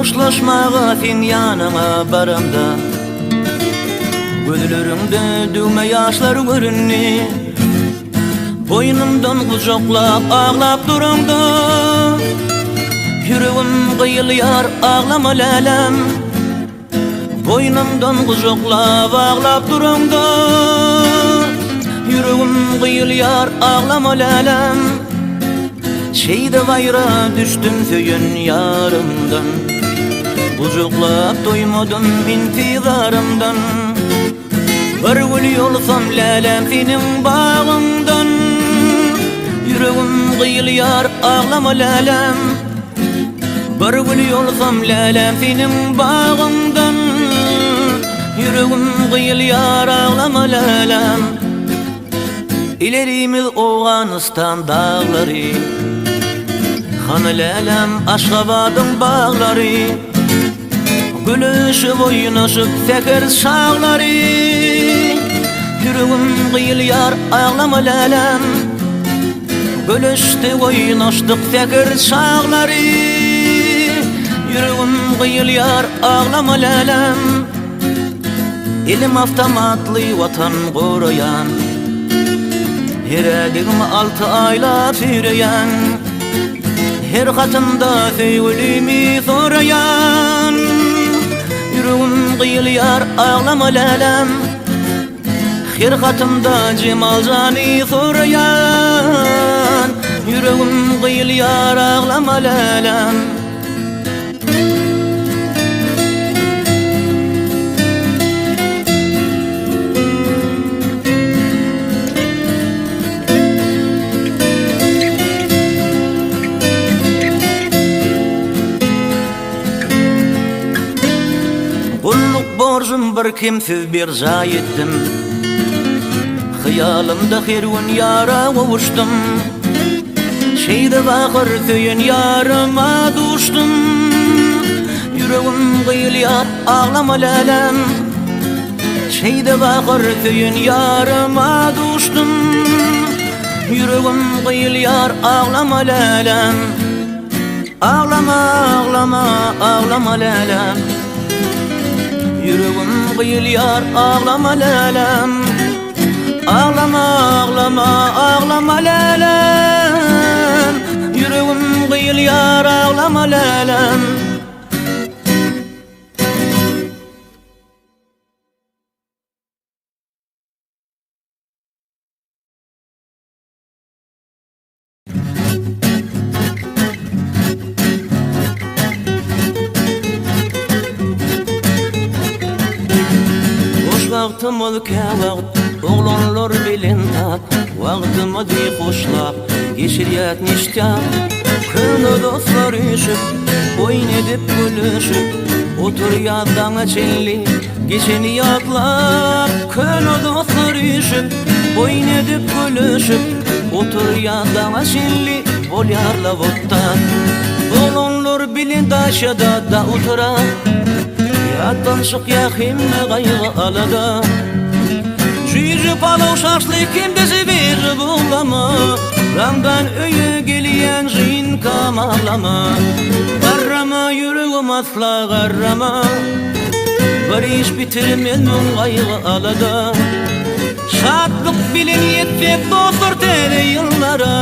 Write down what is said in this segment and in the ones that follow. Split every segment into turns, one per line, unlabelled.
Hoşlaşmaga seň ýanyňa baramda Gözleriňde düwme ýaşlar göründi Boýnumdan gujaklap aglap duraňda Ýüregim gyýylýar aglama läläm Boýnumdan gujaklap aglap duraňda Ýüregim gyýylýar aglama läläm Şeýdip aýra düşdüm söýen ýarymdan Gujaklap doýmadym intizarymdan Bir gül ýolsam läläm seniň bagyňdan Ýüregim gyýylýar aglama läläm Bir gül ýolsam läläm seniň bagyňdan Ýüregim gyýylýar aglama läläm Ilerimiz Owganystan daglary Hany läläm Aşgabadyň baglary Gülüşip oýnaşyp säher çaglary Ýüregim gyýylýar aglama läläm Gülüşdik oýnaşdyk säher çaglary Ýüregim gyýylýar aglama läläm Elim awtomatly watan goraýan Her ädigimi alty aýlap süýreýän Her hatymda söýgülimi soraýan Ýüregim gyýylýar aglama läläm Her hatymda Jemaljany soraýan Ýüregim gyýylýar aglama läläm Gulluk borjum bir kemsiz berjaý etdim. Hyýalymda her gün ýara gowuşdym. Şeýdip ahyr söýen ýaryma duşdum. Ýüregim gyýylýar, aglama läläm. Şeýdip ahyr söýen ýaryma duşdum. Ýüregim gyýylýar, aglama läläm. Aglama, aglama, aglama läläm. Ýüregim gyýylýar, aglama läläm. Aglama, aglama, aglama läläm. Ýüregim gyýylýar, aglama läläm. Boş wagtymyz käwagt oglanlar bilen tat Wagtymyzy hoşlap geçirýäs niştýak Köne dostlar üýşüp oýun edip gülüşip Oturýas daňa çenli geçeni ýatlap Köne dostlar üýşüp oýun edip gülüşip Oturýas daňa çenli bolýarla otdan Oglanlar bilen daşada da otura Ýatdan çykýa hemme gaýgy alada Jüýje palaw şaşlyk kimdesi bir buglama Daňdan öýe gelýän žynkam aglama Garrama ýüregim asla garrama Bir iş bitirmez müň gaýgy alada Şatlyk bilen ýetsek dostlar täze ýyllara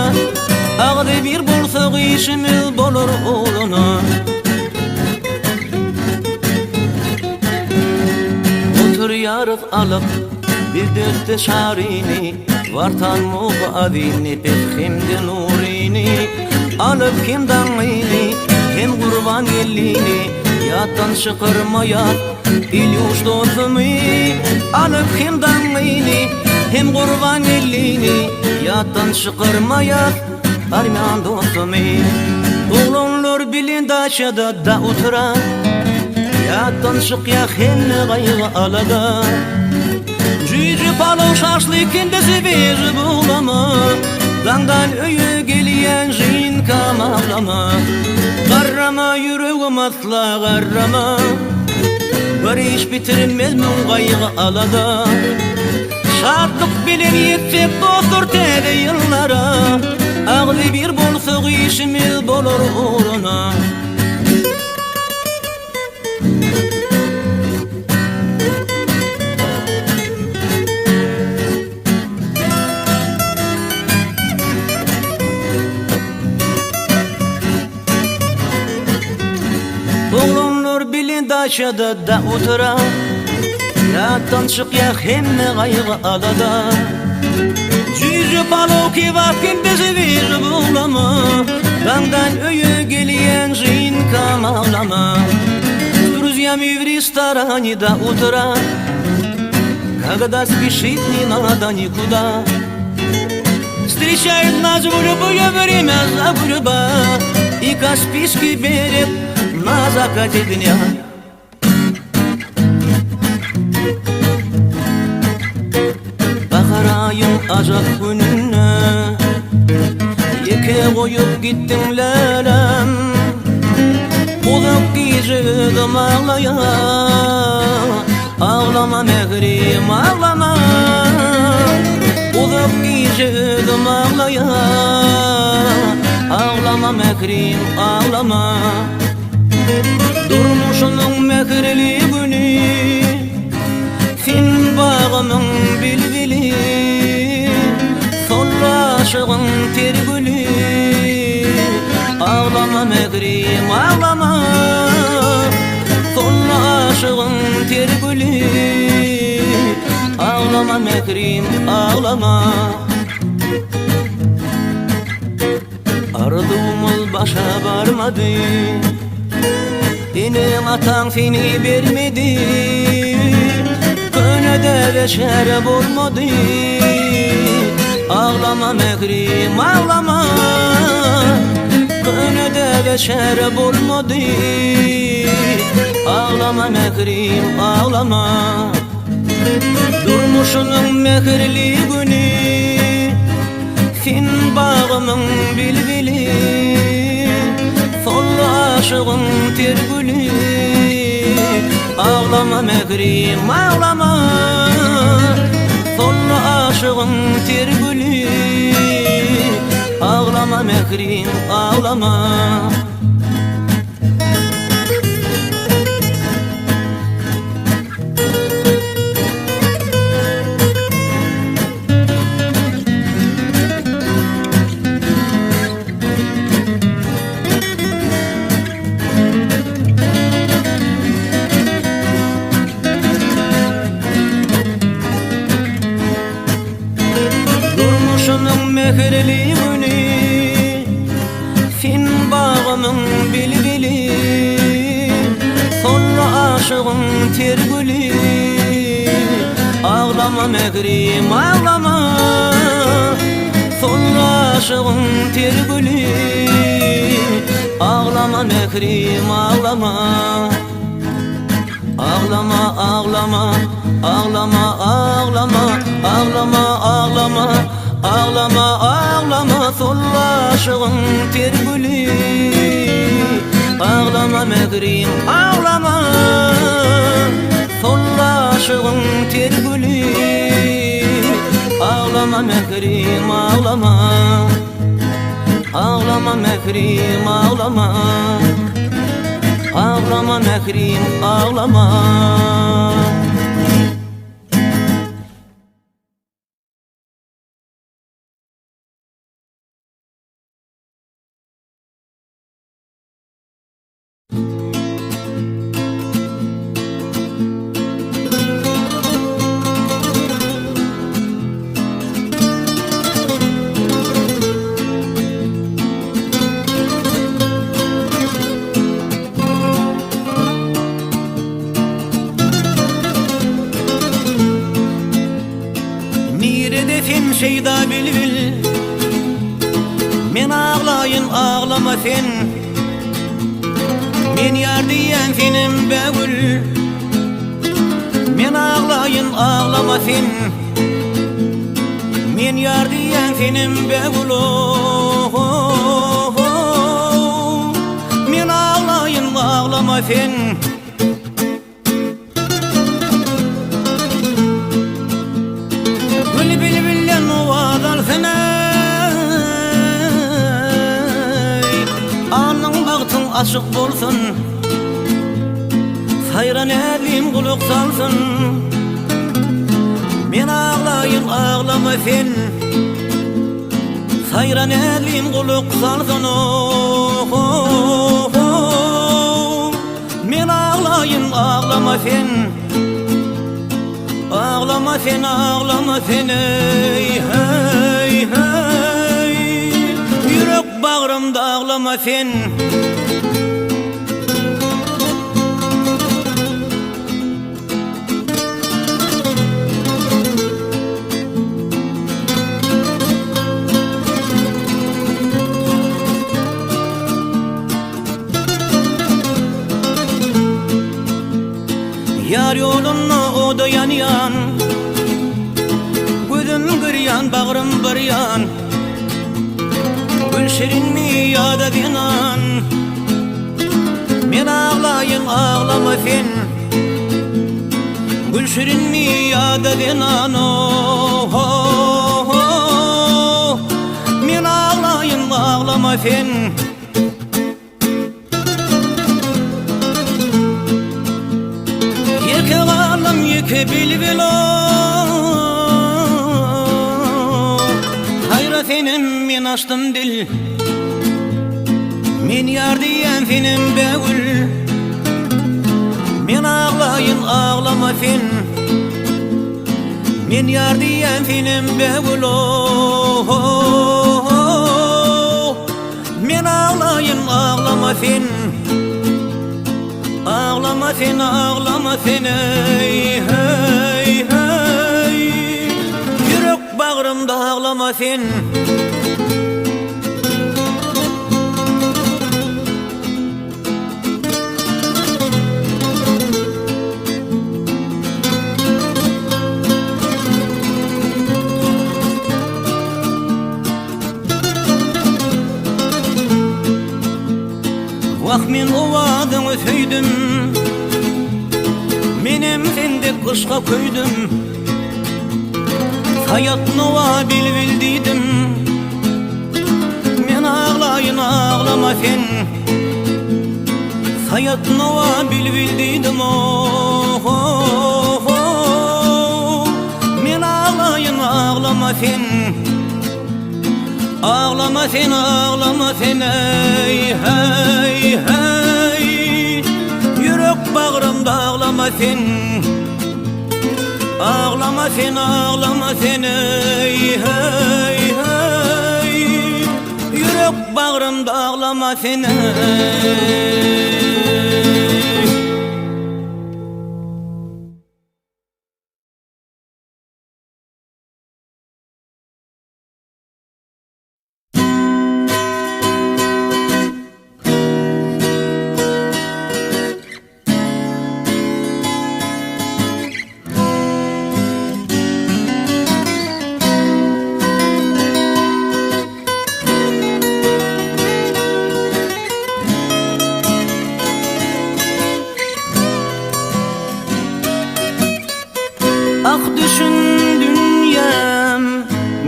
Agzybir bolsak işimiz bolar ugruna Oturýarys alyp biz dötde şaryny Wartan Muhy Aziz Nepes hem-de Nuryny Alyp hem Daňyny hem Gurban Geldini Ýatdan çykarmaýar Ilýuş dostumy Alyp hem Daňyny hem Gurban Geldini Ýatdan çykarmaýar Armyan dostumy Oglanlar bilen daçada da oturan Ýatdan çykýa hemme gaýgy alada Jüýje palaw şaşly kendisi bir buglama Daňdan öýe gelýän žynkam aglama Garrama ýüregim asla garrama Bir iş bitirmez müň gaýgy alada Şatlyk bilen ýetsek dostlar täze ýyllara Agzybir bolsak işimiz bolar ugruna. Daçada da utra Ýatdan çykýar hemme gaýgy alada Jüýje palow kebap kim bizi bir buglama Daňdan öýe gelýän žinka aglama S друзьями в ресторане до утра Когда спешить не надо никуда Встречает нас в любое время за гурьба И Каспийский берег на закате дня. Bahar aýyň ajap gününde Ýeke goýup gitdiň lälem Uzak gije özüm aglaýan Aglama mährim aglama Uzak gije özüm aglaýan Aglama mährim aglama Durmuşymyň mähirli güni Sen bagymyň bilbili Sol aşygyň ter güli Aglama mährim aglama Sol aşygyň ter güli Aglama mährim aglama Arzuwymyz başa barmady Eneň-ataň seni bermedi Köne däbe çäre bolmady Aglama mährim aglama Köne däbe çäre bolmady Aglama mährim aglama Durmuşynyň mähirli güni Sen bagymyň bilbili Sol aşygyň ter güli Aglama mährim aglama Sol aşygyň ter güli Aglama mährim aglama. Durmuşymyň mähirli güni Sen bagymyň bilbili Solla aşygyň ter güli Aglama mährim aglama Solla aşygyň ter güli Aglama mährim aglama Aglama aglama aglama aglama aglama aglama aglama aglama solla aşygyň ter güli Aglama mährim aglama Solla aşygyň ter güli Aglama mährim aglama Aglama mährim aglama Aglama mährim aglama. Nirede sen şeýda bilbil Men aglaýyn aglama sen Men ýar diýýän senem bägül Men aglaýyn aglama sen Men ýar diýýän senem bägül oh, oh, oh. Men aglaýyn aglama sen Gül bilbilden owaz alsyn eý Alnyň bagtyň açyk bolsun Saýra näzlim gulak salsyn Men aglaýyn aglama sen Saýra näzlim gulak salsyn oh, oh, oh. Men aglaýyn. aglaýyn aglama sen Aglama sen aglama sen eý heý heý Ýürek bagrymda aglama sen. Ýar ýolunda oda ýanýan Gözüm gyrýan, bagrym barýan Gül şirinmi ýa-da zenan Men aglaýyn, aglama sen Gül şirinmi ýa-da zenan oh-oh-oh Men aglaýyn, aglama sen. Ýeke galdym ýeke bilbil oh Haýra senem men açdym dil Men ýar diýýän senem bägül Men aglaýyn aglama sen Men ýar diýýän senem bägül oh Men aglaýyn aglama sen Aglama sen aglama sen eý heý heý Ýürek bagrymda aglama sen. Wah men owazyňy söýdüm Menem sendek yşka köýdüm Saýat nowa bilbil diýdim Men aglaýyn aglama sen Saýat nowa bilbil diýdim oh oh oh Men aglaýyn aglama sen Aglama sen aglama sen eý heý heý Ýürek bagrymda aglama sen Aglama sen aglama sen eý heý heý Ýürek bagrymda aglama sen eý. Ah düşün dünýäm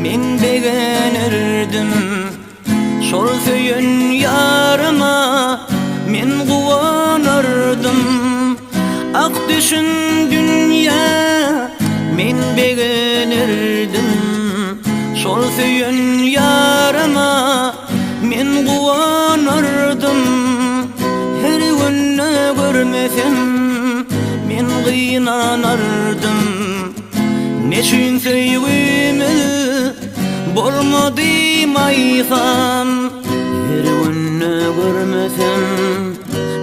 men begenerdim Şol söýen ýaryma men guwanardym Ah düşün dünýä men begenerdim Şol söýen ýaryma men guwanardym Her günde görmesem men gynanardym Neçün söýgimiz bolmady maýsam Her günde görmesem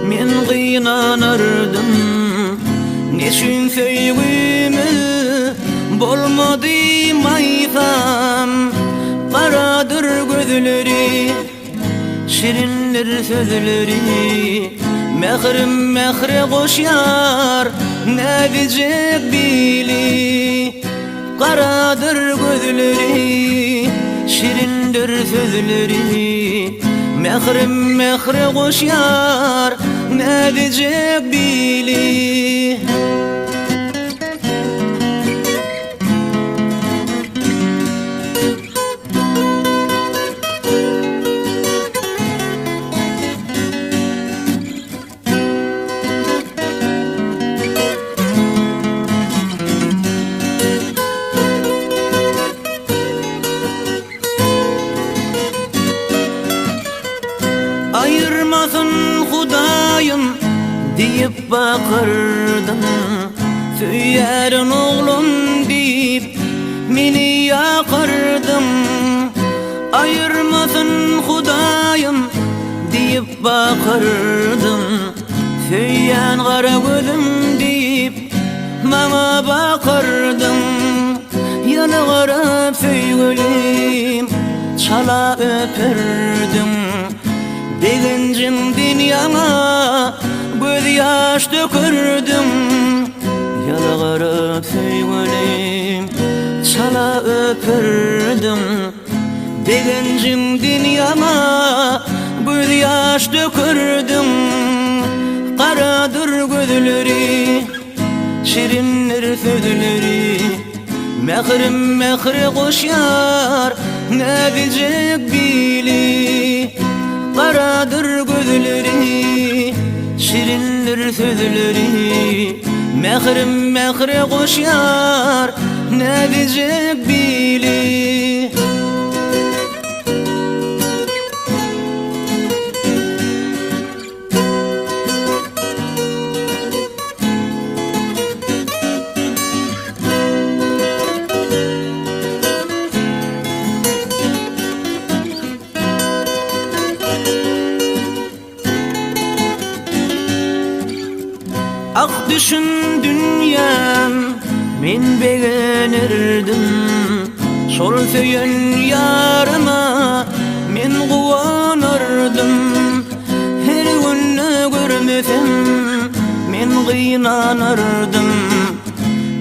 men gynanardym Neçün söýgimiz bolmady maýsam Garadyr gözleri Şirindir sözleri Mährim mähre goşýar Näzijek bili Garadyr gözleri Şirindir sözleri Mährim mähre goşýar Näzijek bili. Aýyrmasyn Hudaýym diýip. diýip bakyrdyň Söýýärin oglum diýip meni ýakardyň Aýyrmasyn Hudaýym diýip bakyrdyň Söýýän gara gözüm diýip maňa bakyrdyň Ýene garap söýgülim çala öperdiň Begenjiňden ýaňa gözýaş dökerdim Ýala garap söýgülim çala öperdim Begenjiňden ýaňa gözýaş dökerdim Garadyr gözleri, şirindir sözleri Mährim mähre goşýar näzijek bili Garadyr gözleri, şirindir sözleri Mährim mähre goşýar näzijek bili. Ak düşün dünýäm, men begenerdim, Şol söýen ýaryma men guwanardym. Her günde görmesem men gynanardym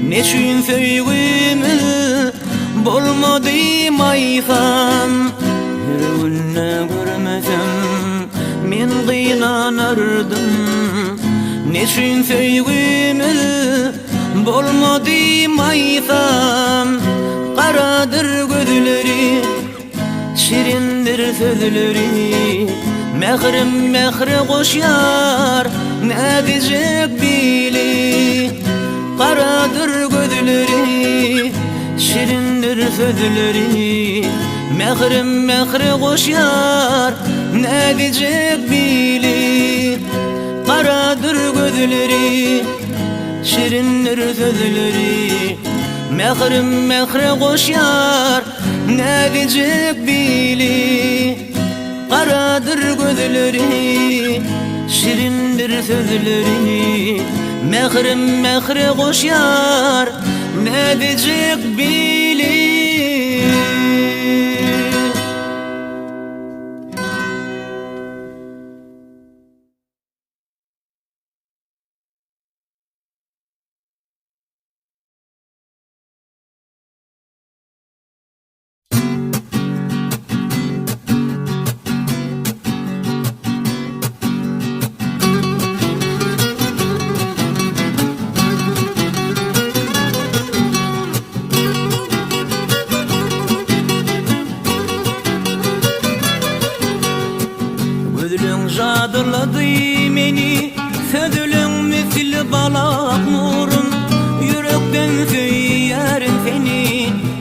Neçün söýgimiz bolmady maýsam Her günde görmesem men gynanardym Neçün söýgimiz bolmady maýsam Garadyr gözleri Şirindir sözleri Mährim mähre goşýar Näzijek bili Garadyr gözleri Şirindir sözleri Mährim mähre goşýar Näzijek bili Garadyr gözleri Şirindir sözleri Mährim mähre goşýar Näzijek bili, garadyr gözleri, Şirindir sözleri, mährim mähre goşýar, Näzijek bili. Gözleň jadylady meni, sözleň misli balak nurum, Ýürekden söýýärin seni,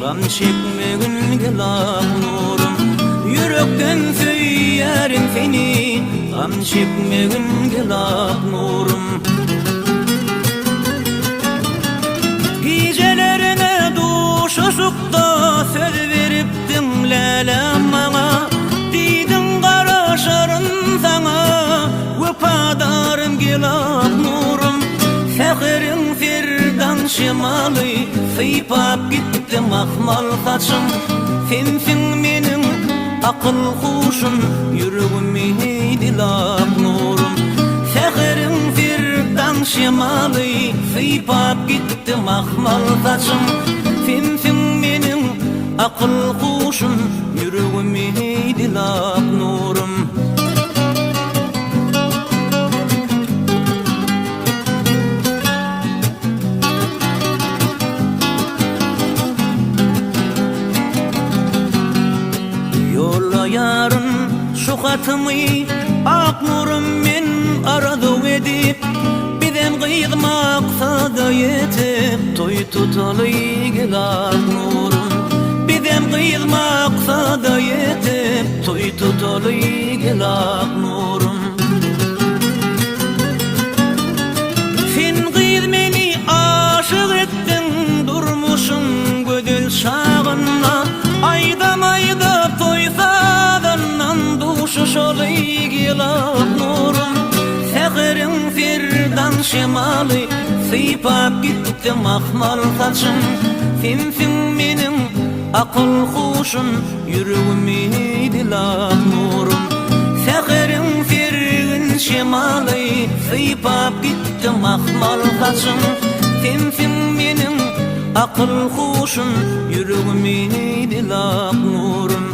gam çekmegin gel-ak nurum. Ýürekden söýýärin seni, gam çekmegin gel-ak nurum. Gijelerine duşuşykda söz beripdiň läläm maňa, Diýdiň garaşaryn saňa, wepadarym gel-ak nurum. Säheriň serdaň şemaly sypap gitdi mahmal saçym. Sensiň meniň akyl-huşum, ýüregimi heýdilap nurum. Säheriň serdaň şemaly sypap gitdi mahmal saçym. Sensiň meniň akyl-huşum, ýüregimi heýdilap nurum. Ýollaýaryn şu hatymy Ak nurum men arzuw edip Bizem gyz maksada ýetip Toý tutaly gel ak nurum Bizem gyz maksada ýetip Toý tutaly gel ak nurum. owazynda Aýdam aýdyp toý sazyndan Duşuşaly gel-ak nurum Säheriň serdaň şemaly Sypap gitdi mahmal saçym Sensiň meniň akyl huşum Ýüregimi dilak nurum Säheriň sergin şemaly Sypap gitdi mahmal saçym Sensiň meniň akyl huşum Ýüregimi dilak nurum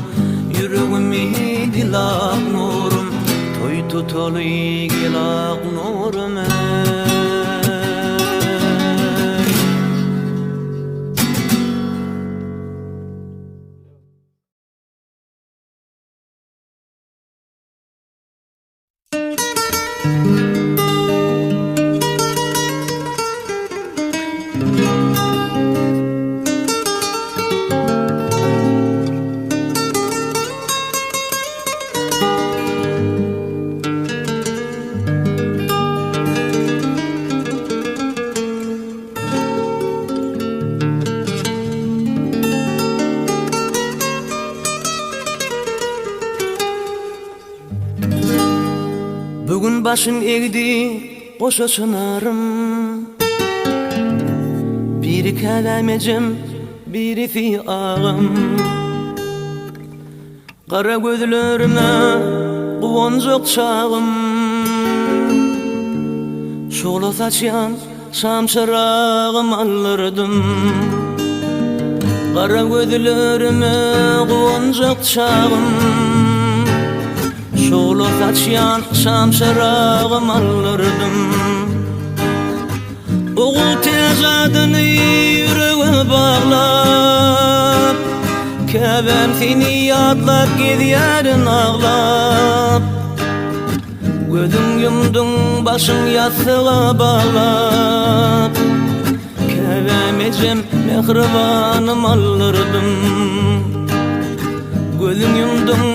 Ýüregimi dilak nurum Toý tutaly gel ak nurum eý. Bu gün başyn egdi goşa çynarym Biri käbäm ejem, birisi agam Gara gözlerime guwanjak çagym Şugla saçýan şam-çyragym aldyrdym Gara gözlerime guwanjak çagym Şugla saçýan şam-çyragym aldyrdym Ogul täç adyny ýürege baglap, Käbäm seni ýatlap gezýärin aglap. Gözüň ýumduň başyň ýassyga baglap, Käbäm ejem mähribanym aldyrdym. Gözüň ýumduň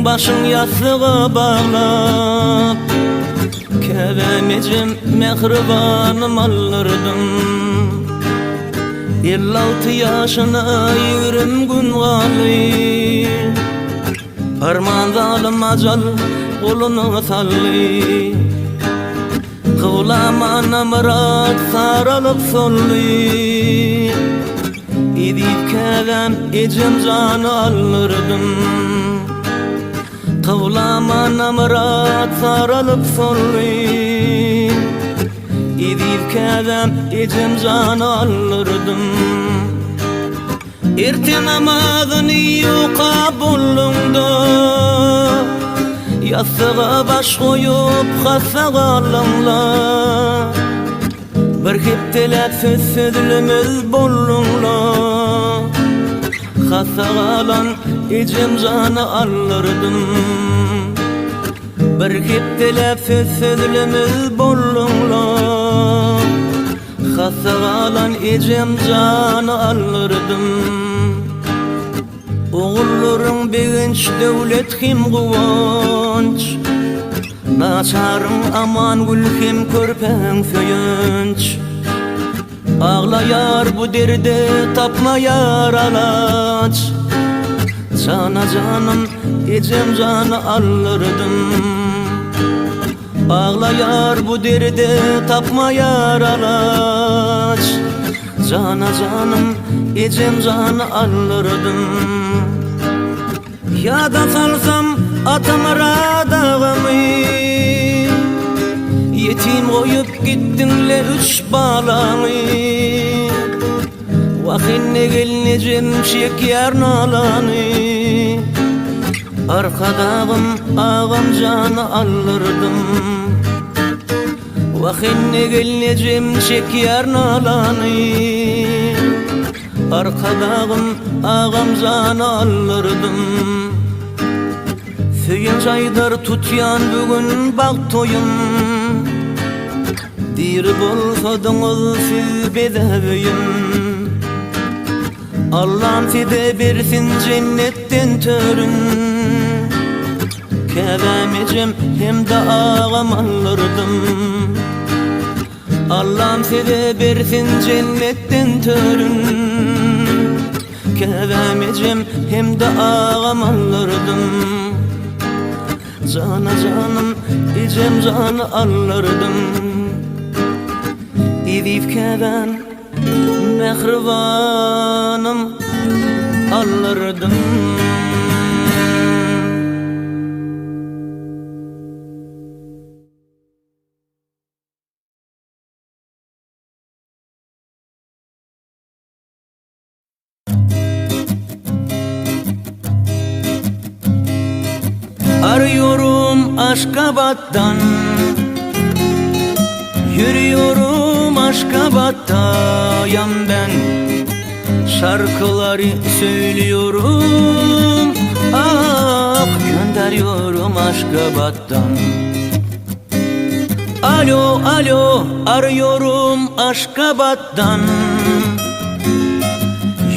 başyň ýassyga baglap, Käbäm ejem mähribanym aldyrdym. 56 ýaşyna 20 gün galdy. Arman zalym ajal goluna saldy. Kyblamana myrat saralyp soldy. Eziz käbäm ejem jany aldyrdym. Kyblamana myrat saralyp soldy. Eziz käbäm ejem jany aldyrdym. Erte namazyny okap bolduňda, Ýassyga baş goýup hassa galdyňla. Bir hepdeläp söz sözlemez bolduňla. Hassa galan ejem jany aldyrdym. Bir hepdeläp söz sözlemez bolduňla. Hassa galan ejem jany aldyrdym. Ogullaryň begenç döwlet hem guwanç. Naçaryň Amangül hem körpäň söýenç. Aglaýar bu derde tapmaýar alaç. Jana janym ejem jany aldyrdym. Aglaýar bu derde tapmaýar alaç. Jana janym ejem jany aldyrdym. Ýada salsam Atamyrat agamy. Ýetim goýup gitdiň-le üç balaňy. Wah indi gelnejem çekýär nalany. Arkadagym agam jany aldyrdym. Wah indi gelnejem çekýär nalany. Arkadagym agam jany aldyrdym. Söýenç aýdar tutýan bu gün bagt toýum. Diri bolsadyňyz siz bezäp öýüm. Allam size bersin jennetden törün. Käbäm ejem hem-de agam aldyrdym. Allam size bersin jennetden törün. Käbäm ejem hem-de agam aldyrdym. Jana janym, ejem jany aldyrdym. Eziz käbäm, mähribanym aldyrdym. Arıyorum Aşgabatdan Yürüyorum Aşgabat'tayam ben Şarkıları söylüyorum Ah gönderiyorum Aşgabat'tan Alo alo arıyorum Aşgabatdan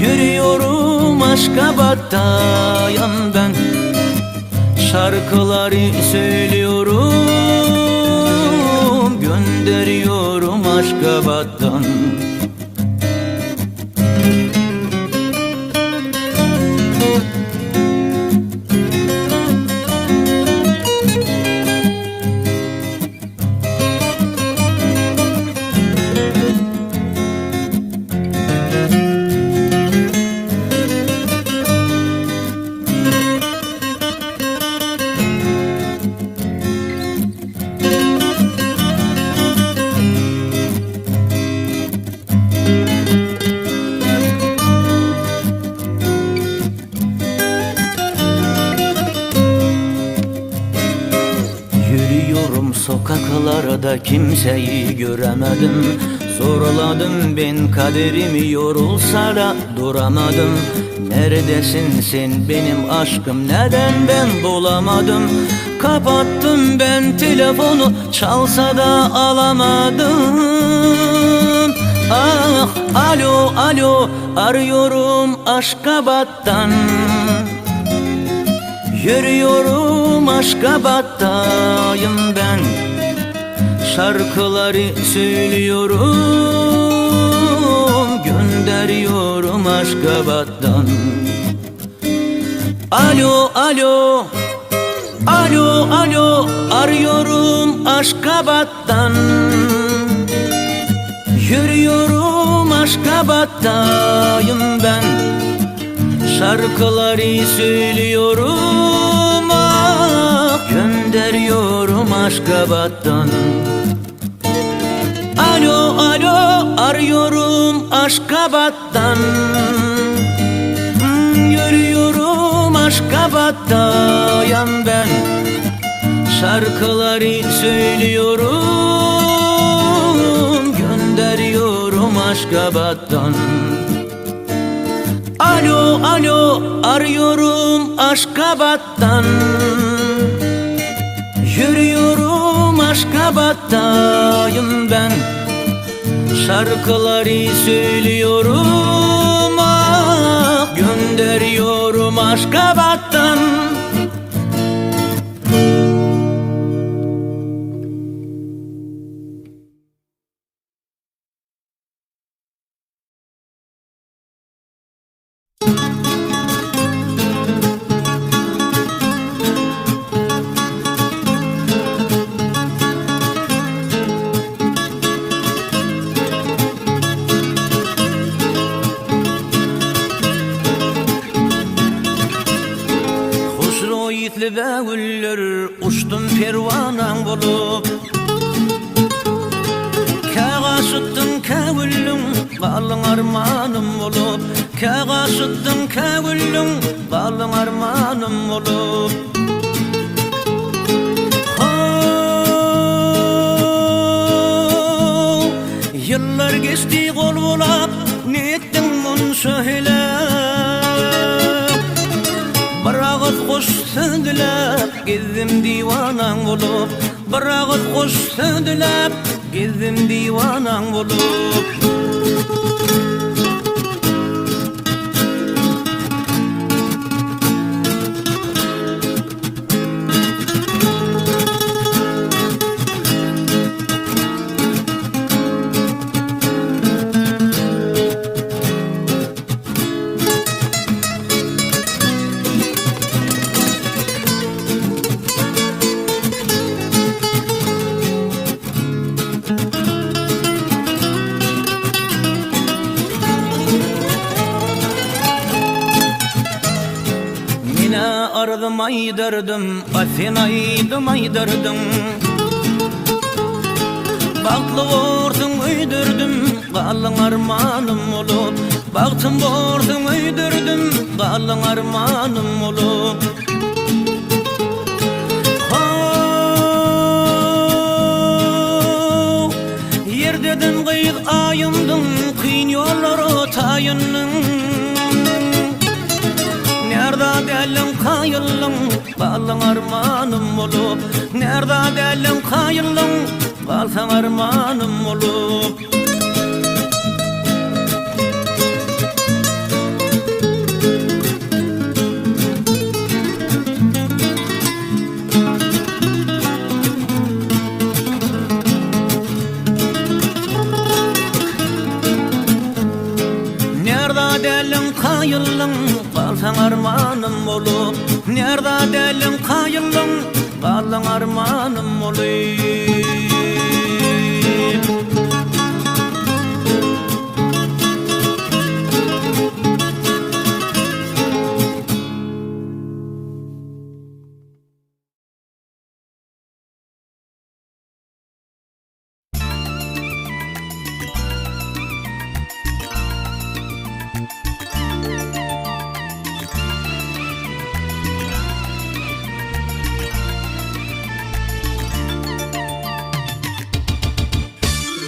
Yürüyorum Aşgabat'tayam ben Şarkıları söylüyorum Gönderiyorum Aşgabat'tan. Yürüyorum sokaklarda kimseyi göremedim. Zorladım ben kaderimi yorulsa da duramadım. Neredesin sen benim aşkım, neden ben bulamadım? Kapattım ben telefonu, çalsa da alamadım. Ah alo alo arıyorum Aşgabat'tan. Yürüyorum Aşgabat'tayım ben. Şarkıları söylüyorum, gönderiyorum Aşgabat'tan. Alo alo, alo alo arıyorum Aşgabat'tan. Yürüyorum Aşgabat'tayım ben. Şarkıları söylüyorum, ah gönderiyorum Aşgabat'tan. Alo alo arıyorum Aşgabat'tan. Yürüyorum Aşgabat'tayım ben. Şarkıları söylüyorum, gönderiyorum Aşgabat'tan. Alo alo arıyorum Aşgabat'tan. Yürüyorum Aşgabat'tayım ben. Şarkıları söylüyorum, ah gönderiyorum Aşgabat'tan. Hoşroýytly bägüller uçdum perwanaň bolup. Kä gaşytdym kä güllüň galyň armanym bolup. Kä gaşytdym kä güllüň galyň armanym bolup. How, ýyllar geçdi gol bulap, ne etdiň munça heläk? Bir agyz hoş söz diläp, gezdim diwanaň bolup. Bir agyz hoş söz diläp, gezdim diwanaň bolup. arzym aýdardym, a sen aýdym aýdardyň. Bagtly borsuň öýderdim, galdyň armanym bolup. Bagtym borsuň öýderdim, galdyň armanym bolup. How, ýerdeden gyz aýyndyň, kyn ýollara taýyndyň. Närza däldiň kaýyldyň, galdyň armanym bolup. Närza däldiň kaýyldyň, galsaň armanym bolup. Närza däldiň kaýyldyň, galsaň armanym bolup. Närza däldiň kaýyldyň, galdyň armanym bolup.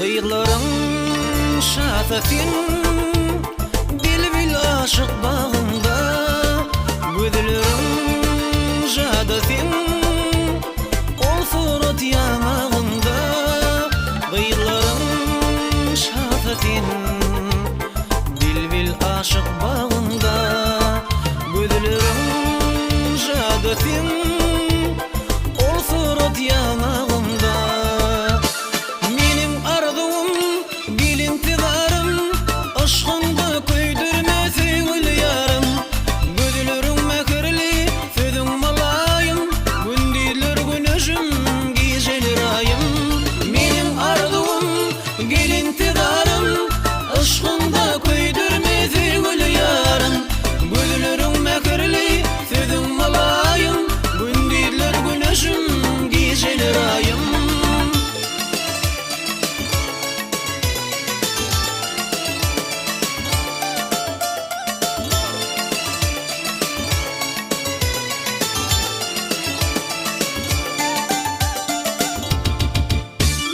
Gyzlaryň şasy sen, Bilbil aşyk bagynda, Gözleriň jady sen, Ol surat ýaňagynda. Gyzlaryň şasy sen, Bilbil aşyk bagynda, Gözleriň jady sen, Ol surat ýaňagynda. Meniň arzuwym, gelintizarym, Yşgyňda köýdürme söýgüli ýarym. Gözleriň mähirli, sözüň mylaýym, Gündizler güneşim, gijeler aýym. Meniň arzuwym, gelintizarym, Yşgyňda köýdürme söýgüli ýarym. Gözleriň mähirli, sözüň mylaýym, Gündizler güneşim, gijeler aýym.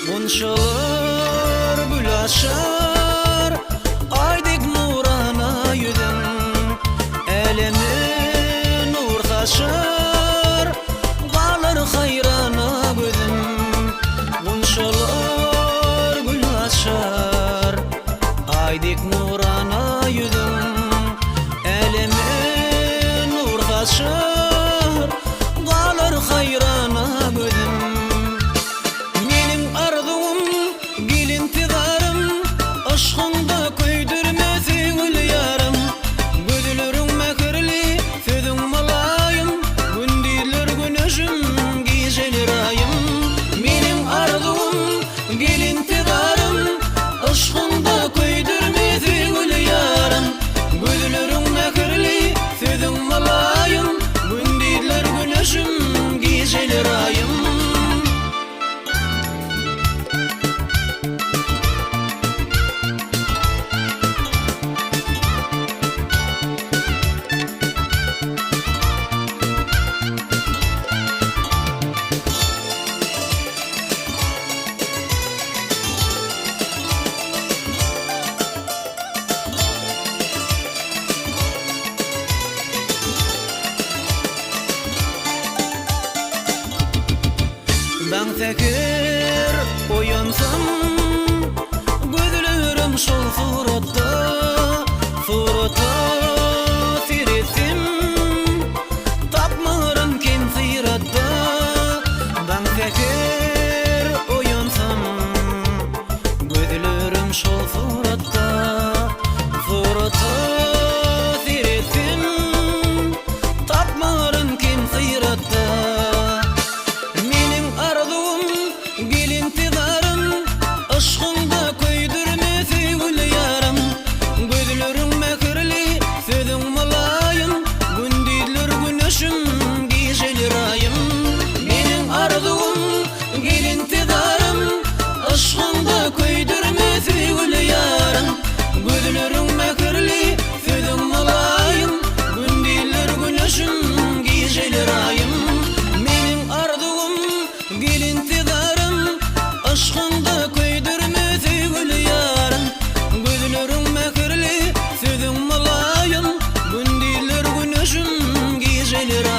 Gunçalar gül açar, Aý dek nurana ýüzüň, Äleme nur saçar, Galar haýrana gözüm. Gunçalar gül açar, Aý dek nurana ýüzüň, Äleme nur saçar, Galar haýrana gözüm. Meniň arzuwym, gelintizarym, Yşgyňda köýdürme söýgüli ýarym. Gözleriň mähirli, sözüň mylaýym, Gündizler güneşim, gijeler aýym. Meniň arzuwym, gelintizarym, Yşgyňda köýdürme söýgüli ýarym. Gözleriň mähirli, sözüň mylaýym, Gündizler güneşim, gijeler aýym. Daň säher oýansam, Gözlerim şol suratda, Surata seretsem, Tapmaryn kem syratda. Daň säher oýansam, Gözlerim şol suratda, Surata seretsem, Tapmaryn kem syratda. Meniň arzuwym, gelintizarym, Yşgyňda köýdürme söýgüli ýarym.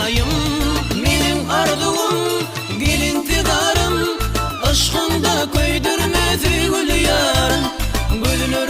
Hudaýym. Meniň arzuwym, gel intizarym, Yşkyňda köýdürme söýgüli ýarym.